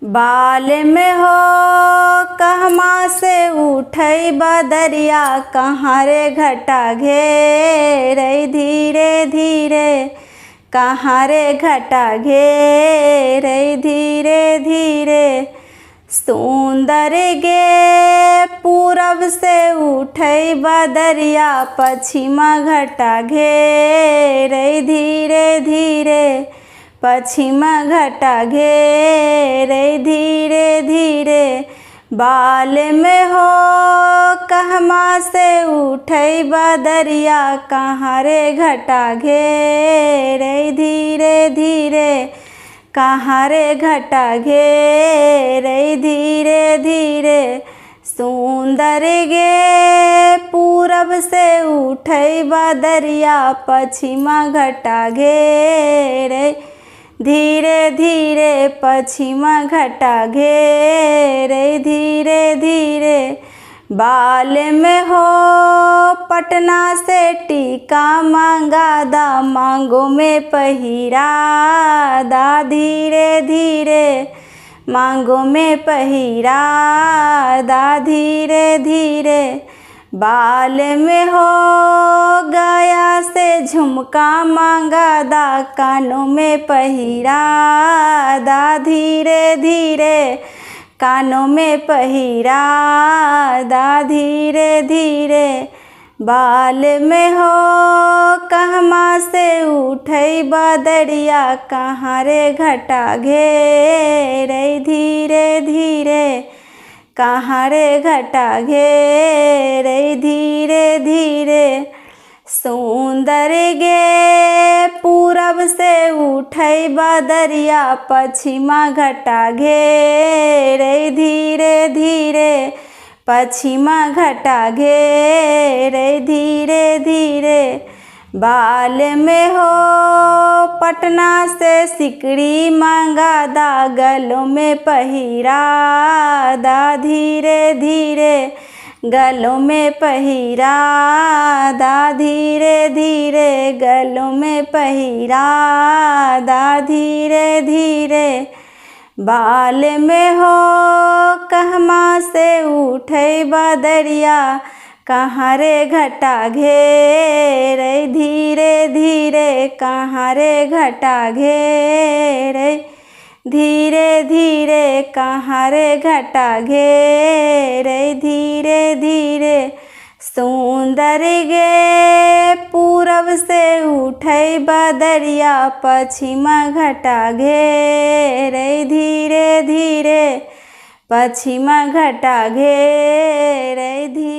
बाल में हो कहमा से उठई बदरिया, कहाँ रे घटा घेरई धीरे धीरे, कहाँ रे घटा घेरई धीरे धीरे। सुंदर गे पूरब से उठई बदरिया, पश्चिमा घटा घेरई धीरे धीरे, पश्चिमा घटा घेरई धीरे धीरे। बाल में हो कहमा से उठई बदरिया, कहाँ रे घटा घेरई धीरे धीरे, कहाँ रे घटा घेरई धीरे धीरे। सुंदर गे पूरब से उठई बदरिया, पश्चिमा घटा घेरई धीरे धीरे, पश्चिमा घटा घेरई धीरे धीरे। बाल में हो पटना से टीका मांगा दा, मांगो में पहिरा दा धीरे धीरे, मांगो में पहिरा दा धीरे धीरे। बाल में हो गया से झुमका मांगा दा, कानों में पहिरा दा धीरे धीरे, कानों में पहिरा दा धीरे धीरे। बाल में हो कहमा से उठई बदरिया, कहाँ रे घटा घेरई धीरे धीरे, कहाँ रे घटा घेरई धीरे धीरे। सुंदर गे पूरब से उठई बदरिया, पश्चिमा घटा घेरई धीरे धीरे, पश्चिमा घटा घेरई धीरे धीरे। बाल में हो पटना से सिकड़ी मांगा दा, गलों में पहिरा दा धीरे धीरे, गलों में पहिरा दा धीरे धीरे, गलों में पहिरा दा धीरे धीरे। बाल में हो कहमा से उठई बदरिया, कहाँ रे घटा घेरई धीरे धीरे, कहाँ रे घटा घेरई धीरे धीरे, कहाँ रे घटा घेरई धीरे धीरे। सुंदर गे पूरब से उठई बदरिया, पश्चिमा घटा घेरई धीरे धीरे, पश्चिमा घटा घेरई धीरे।